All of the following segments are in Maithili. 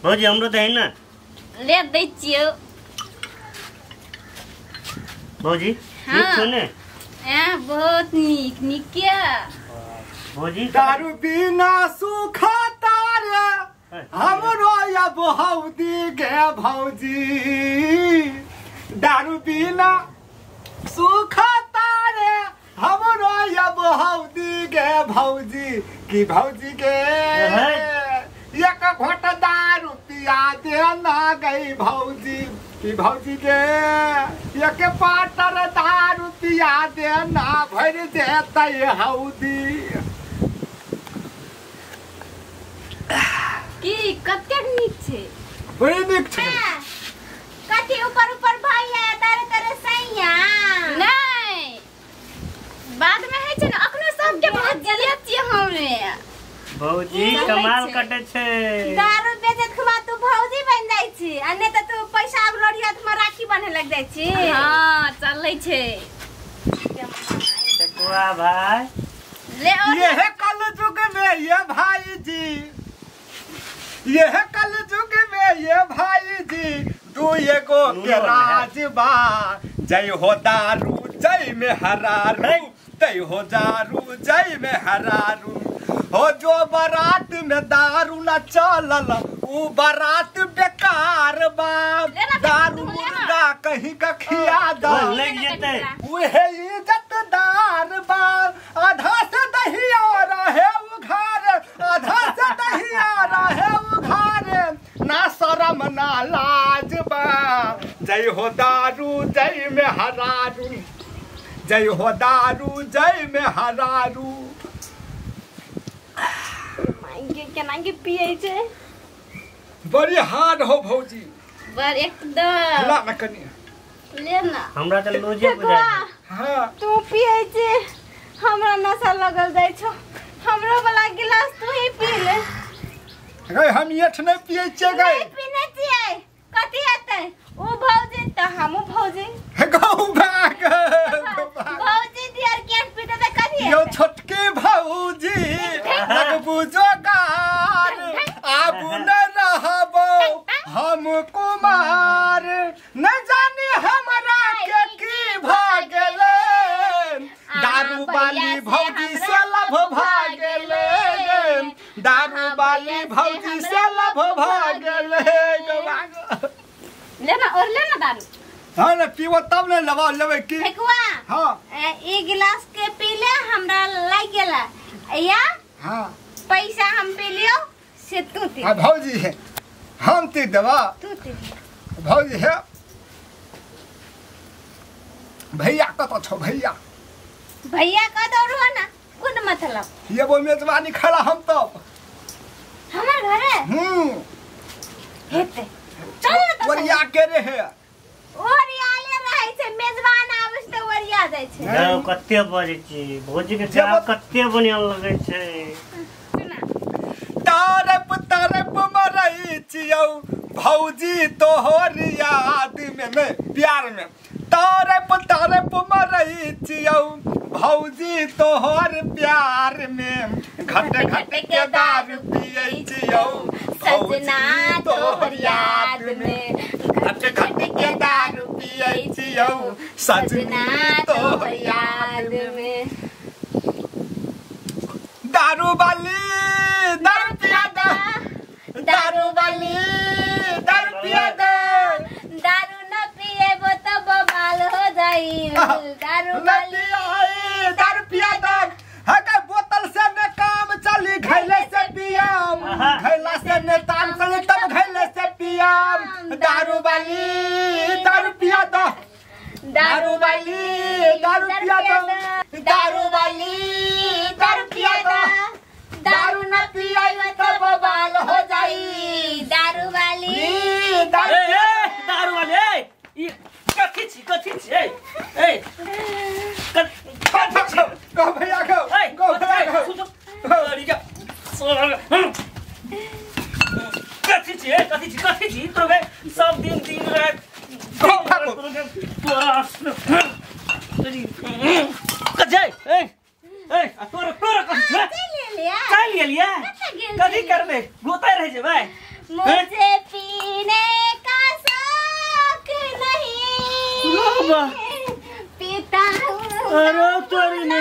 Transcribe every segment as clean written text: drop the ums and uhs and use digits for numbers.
भौजी हमरो दही ना ले दै छियौ। भौजी नीक छौ ने? बहुत नीक नीक किया भौजी। दारू बिना सुखा तारे हमरो या भौजी गे भौजी, दारू बिना सुखा तारे हमरो या भौजी गे भौजी, की भौजी गे एक घोट दारू पिया दे ना गई भौजी, की भौजी गे एक पातर दारू पिया दे ना भर देतै हौदी। की कतेक नीक छै? बड़ी नीक छै। कथी ऊपर ऊपर भैया तारे तारे सैया नहीं बाद में है छै ने अखनो सबके बहुत जलियत छियै हमे। भौजी कमाल कटे छै। दारू बेचत खुमा तू भौजी बन जाइ छी आ नै त तू पैसा आब लोढ़िया में राखी बन्हे लग जाइ छी। हां चलै छै ठकुआ भाई ले। और यह कल युग में ये भाई जी, यह कल युग में ये भाई जी दू एगो के राज बा, जय हो दारू जय में हरारू, जय हो दारू जय में हरारू। हो जो बारात में दारू न चलल उ बारात बेकार बा, दारू मुर्गा कहीं का खिया दा उहे इज्जतदार बा। आधा से दहिया रहे उघार, आधा से दहिया रहे उघार, ना शरम ना लाज बा, जय हो दारू जय में हरारू, जय हो दारू जय में हरारू। केना के पिए छै? बड़ी हार्ड हो भौजी, बड़ एकदम। ला ना कनी ले ना, हमरा त लोजे बुझाय। हां तू पिए छै, हमरा नशा लगल जाय छौ, हमरो वाला गिलास तू ही पी ले। गई हम एठ नहीं पिए छै गई। नहीं पीने छियै कथी हेतै? उ भौजी त हमहु भौजी। गौ भाग भौजी दियर के पीते त कथी यो छोटकी भौजी लगबू जोगार, आबू न रहबो हम कुमार, न जानी हमरा के की भ गेलै, दारू वाली भौजी से लभ भ गेलै, दारू वाली भौजी से लभ भ गेलै। ले ना और ले ना दारू। हां ना पीबो तब ने लबा लेबै की ठेकुआ। हां ई गिलास के पी ले हमरा लाग गेला या। हां पैसा हम पी लियो से तू दे। हां भौजी है हम ती देबा तू दे भौजी है। भैया कत छौ? भैया भैया कत रहो ना कोन मतलब? ये वो मेजबानी खड़ा हम तब हमर घरे हेते चल ना त ओरिया के रे है, ओरियाले रहै छै मेजबान आबै छै त ओरिया जाइ छै। जाओ कते बजै छी भौजी के चाह कते बढ़िया लगै छै। तरप तरप मरै छियौ भौजी तोहर याद में, में प्यार में तरप तरप मरै छियौ भौजी तोहर प्यार में, घट घट के दारू पियै छियौ सजना तोहर याद में, घट घट के दारू पियै छियौ सजना तोहर याद में। दारू वाली दारू पिया दे, दारू वाली दारू पिया दे, दारू न पिएबो त बवाल हो जाई, दारू वाली दारू पिया दे। हके बोतल से ने काम चली घैले से पियाम, घैला से ने ताम चली तब घैले से पियाम, दारू वाली दारू पिया दे, दारू वाली दारू पिया दे, दारू वाली दारू पिया दे, दारू न पियाई त बवाल हो जाई, दारू वाली दारू। दारू वाली ए ई कथि छी कथि छी ए ए कथि छी? गो भैया गो गो भैया गो कथि छी ए कथि छी कथि छी तोरे सब दिन दिन रात गो भागो तोरा कथि ए ए आ तोरा तोरा कथि चल गेलियै चल गेलियै? कथि करबै? गोतै रह जेबै? मोन मुझे पीने का शौक नहीं, पीता हूँ अरे तोरी ने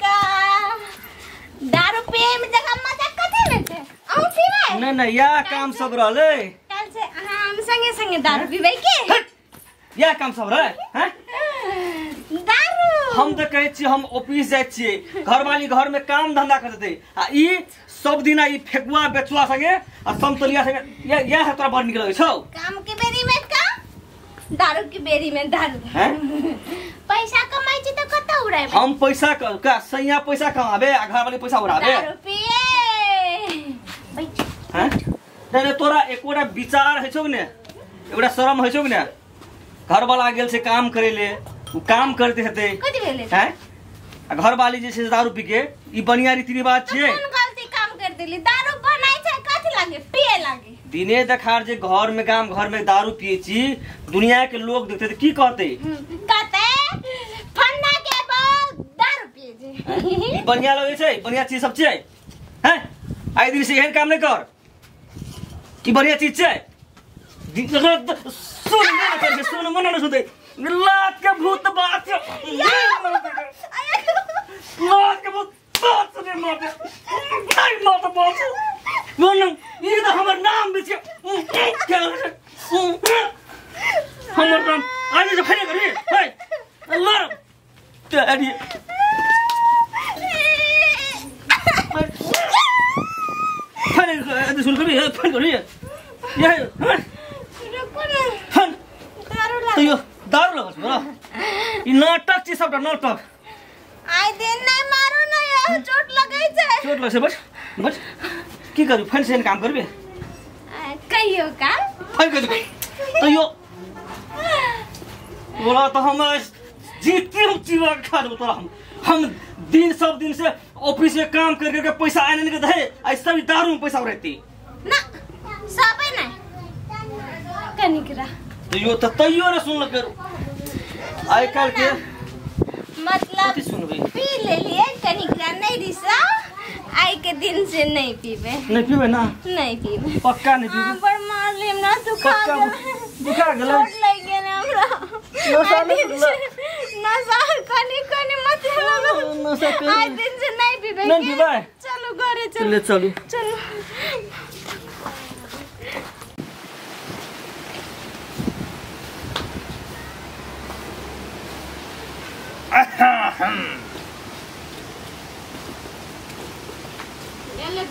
का। दारू पिए में जगह मजा कथी में छै? अहूँ पीबै? नहीं नहीं या काम सब रहले। कल से हम संगे संगे दारू पीबै के? या काम सब रहे हैं? दारू हम तो कहै छी हम ऑफिस जाइ छियै, घरवाली घर में काम धंधा करते आ ई सब दिना ई फेकुआ बेचुआ संगे आ समतोलिया संगे या है तोरा बड़ नीक लगै छौ। काम के बेरी में काम, दारू के बेरी में दारू। हैं? पैसा कमाई छी त कत उड़ाबे? हम पैसा का सैया पैसा कमाबे आ घरवाली पैसा उड़ाबे। दारू पिए। हैं? नहीं तोरा एकोटा विचार है छौ ने, एकोटा शरम है छौ ने? घरवाला गेल छै काम करे ले, उ काम करते हेतै कथि भेलै? हैं? आ घरवाली जे छै दारू पी के ई बढ़िया रीति रिवाज छियै। कोन गलती काम कर देली? दारू बनाई छै कथि लागे? पिए लागे। दिने देखार जे घर में गाम घर में दारू पिए छी, दुनिया के लोग देखते त की कहते? कहते फन्ना के बाल दारू पिए छै। ई बढ़िया लगै छै, बढ़िया चीज सब छै। हैं? आइ दिन से एहन काम नहीं कर, ई बढ़िया चीज छै। सुन मन कर सुन मन न सुनते लात के भूत बात, लात के भूत बात सुने माते नहीं माते बात मन ई त हमर नाम बेच के हमर नाम आज से फेरे करी हे अल्लाह तेरी फेरे सुन करी फेरे करी ये रुको ना दारू लगा तो दारू लगा छोरा ई नाटक छी सबटा नाटक। आइ दिन नहीं मारू ना यार, चोट लगै छै। चोट लगै छै बस बस की करू फेर से काम करबे कहियो का फेर कहियो तैयो बोला तो हम जीती हम चीवा खा देबो तोरा। हम दिन सब दिन से ऑफिस में काम कर करके पैसा आने नहीं दे, आई सब दारू में पैसा उड़ाती ना सबे नहीं कनिकरा तैयो त तैयो ने सुनल करू आइ काल के मतलब सुनबे पी ले लिए कनिकरा नहीं रिसा, आई के दिन से नहीं पीबे। नहीं पीबे ना? नहीं पीबे पक्का नहीं पीबे। हां पर मार लेम ना दुखा गेल, दुखा गेल, चोट लग गेल हमरा। नशा नहीं नशा कनी कनी मत लगो नशा कर। आई दिन से नहीं पीबे। नहीं पीबे? चलो घरे चलो। ले चलो चलो।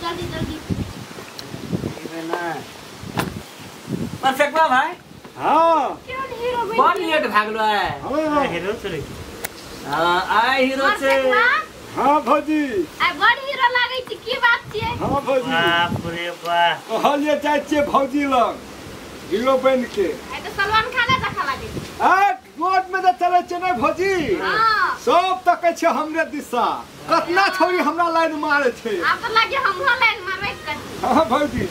जल्दी जल्दी पर फेंकवा भाई। हां क्यों हीरो बन बड़ लेट भागलो है। हां हीरो चले। हां आइ हीरो छे। हां भौजी आइ बड़ हीरो लागै छी, की बात छियै? हां भौजी बाप रे बाप कहलिए जाइ छियै भौजी लग हीरो बन के। आइ त सलमान खान जखा लागै छै। आ रोड में जे चलै छै ने भौजी, हां सब तकै छै हमरे दिशा, कतना छौरी हमरा लाइन मारे छै। आब त लागे हमरो लाइन मारबै कथी। हां भौजी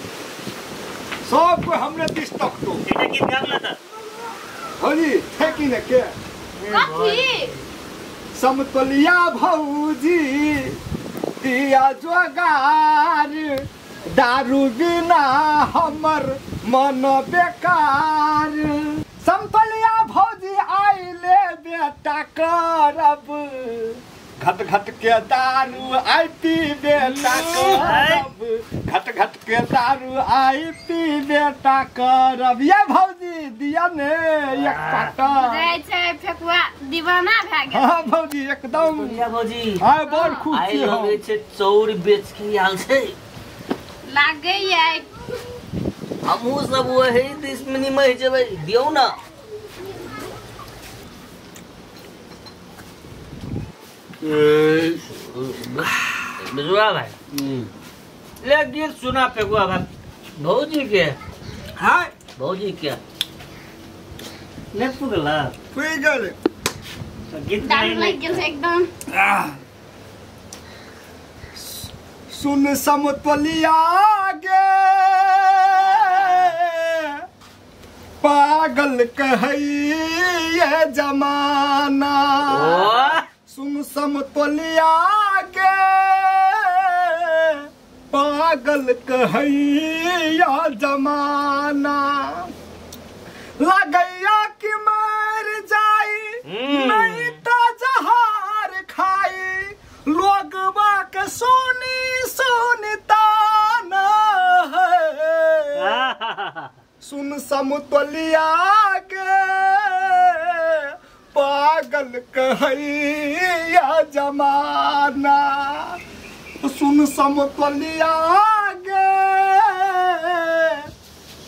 सब कोई हमरे दिस तकतो। एकटा गीत गाब न त भौजी ठेकी ने के कथी? समतोलिया भौजी दिया जोगार, दारू बिना हमर मन बेकार। समतोलिया भौजी आइले बेटा करब, घट घट के दारू I P बेटा करब, घट घट के दारू I P बेटा करब। ये भौजी दिया ने एक पाटा जाय छै फेकुआ दीवाना भए गेल। हां भौजी एकदम बढ़िया भौजी। हां बड़ खुश आइ छी हम। लगै छै चौर बेच के आयल छै लागै या। हमहूँ सब वही दिस में निमहि जेबै, दियौ ना। बिजुआ भाई ले गीत सुना फेकुआ भाई भौजी के। हां भौजी के ने पुगला पुग गेल गीत दारू लागि गेल छै एकदम। सुन समतोलिया गे पागल कहैये जमाना, सुन समतोलिया गे पागल कहैया जमाना लगैया कि मर जाई नहीं तो जहार खाई लोग बाक सोनी सुनता न है सुन समतोलिया के पागल कहैया जमाना सुन समतोलिया गे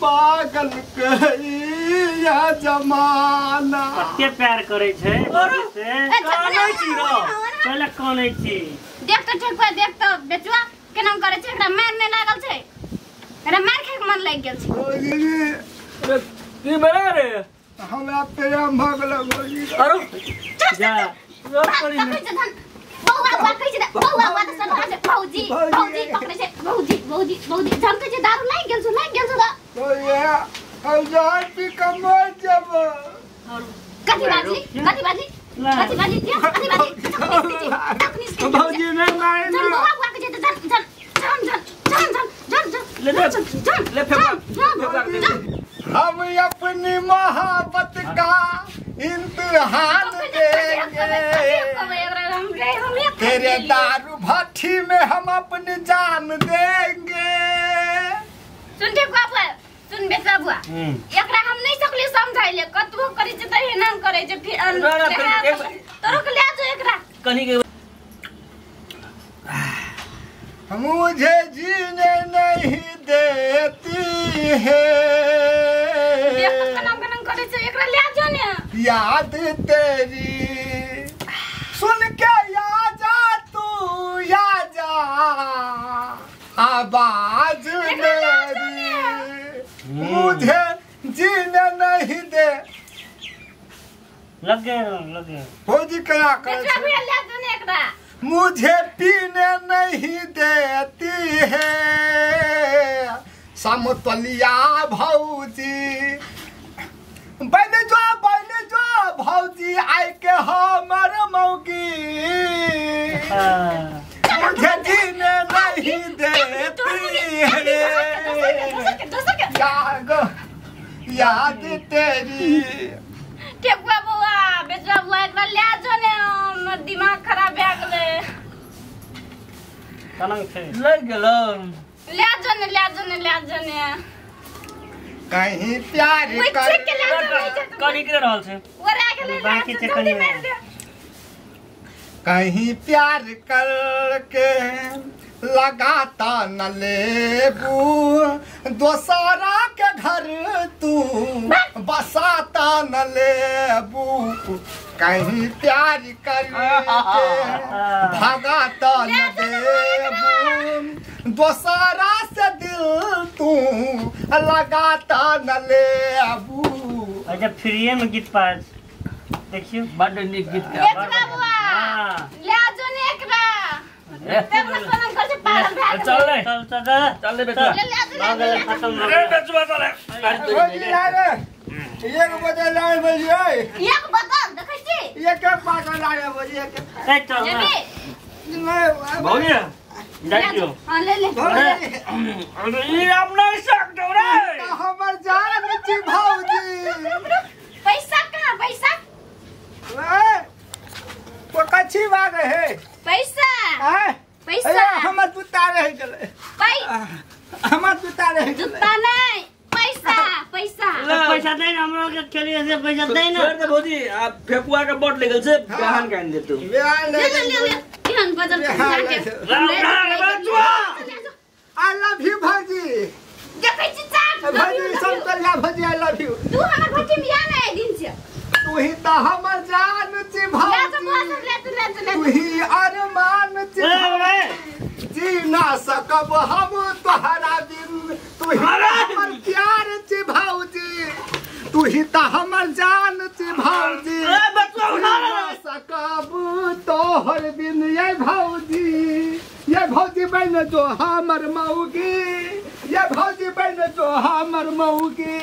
पागल कहैया जमाना। कते प्यार करे छै से कानै छी रो पहिले कानै छी। देख तो ठीक पर देख तो बेचुआ केना करे छै एकरा मार नै लागल छै एकरा मार खाय के मन लागि गेल छै। अरे की भेलै रे हमरा प्रेम भ गेल भौजी। अरे जा करी ने बौआ बौआ कहै छै बौआ बौआ त सदा छै भौजी भौजी पकड़ै छै भौजी भौजी भौजी झन कहै छै दारू लागि गेल छौ लागि गेल छौ। भैया हम जहर पी के मर जेब। कथी बाजली कथी बाजली कथी बाजली कथी बाजली भौजी ने मारे झन बौआ बौआ कहै छै झन झन झन झन झन झन झन ले ले फेंक। हम अपनी मोहब्बत का इम्तिहान देंगे तेरे दारू भट्ठी में हम अपनी जान देंगे। सुन ठीक बाबू सुन बेटा बुआ एकरा हम नहीं सकली समझाइले कतबो करै छै त एना करै छै फिर तोरो के ले जो एकरा कनी के। मुझे जीने नहीं देती है देख कना कना करै छै एकरा ले जो ने याद तेरी सुन के आ जा तू आ जा आवाज मेरी मुझे जीने नहीं दे। लगे लगे भौजी क्या करे मुझे पीने नहीं देती है समतोलिया भौजी बन जो भौजी आय के हमर मौगी मुझे जीने नहीं देती है याद तेरी। ठेकुआ बौआ बेचुआ बौआ एकरा ले जो ने हमर दिमाग खराब भए गेलै। कलंग छै लग गेलो ले जो ने ले जो ने ले जो ने कहीं प्यार कर कनी के रहल छै ओरा गेलै बाकी छै कनी कहीं प्यार करके लगाता न लेबू दोसरा के घर तू बसाता न लेबू कहीं प्यार करके भगाता न देबू दोसरा से दिल तू लगाता न लेबू। अच्छा फ्रीए में गीत पास देखियो बड नीक गीत ले जो ने एकरा चल ले चल चल चल ले बेटा खत्म अरे बेचुआ चल भौजी रे एक बजे लाए भौजी एक बोतल देखै छी एक पागल लाए भौजी एक ए चल नहीं भौजी जाइ दियो हां ले ले अरे ई हम नहीं सकतो रे हमर जान छी भौजी। पैसा कहां पैसा ए को कछि बाग है पैसा हैं पैसा हमर जूता रह गेलै हमर जूता रह गेलै जूता नहीं पैसा पैसा पैसा दे ना हमरा के खेलिए से पैसा दे ना। छोड़ दे भौजी आ फेकुआ के बट लगल छै बिहान कान देतौ बिहान ले ले ले बिहान बदल के जाके रे बचुआ I love you भौजी देखै छी चाट भौजी समतोलिया भौजी I love you. तू हमर भट्टी में आ ना दिन से तू ही त हमर जान छी भौजी तू ही अरमान छी जी ना सकब हम तोहरा बिन तू ही हमर प्यार छी भौजी तू ही त हमर जान छी भौजी सकब तोहर बिन ये भौजी ये भौजी बन जो हमर मौगी ये भौजी बन जो हमर मौगी।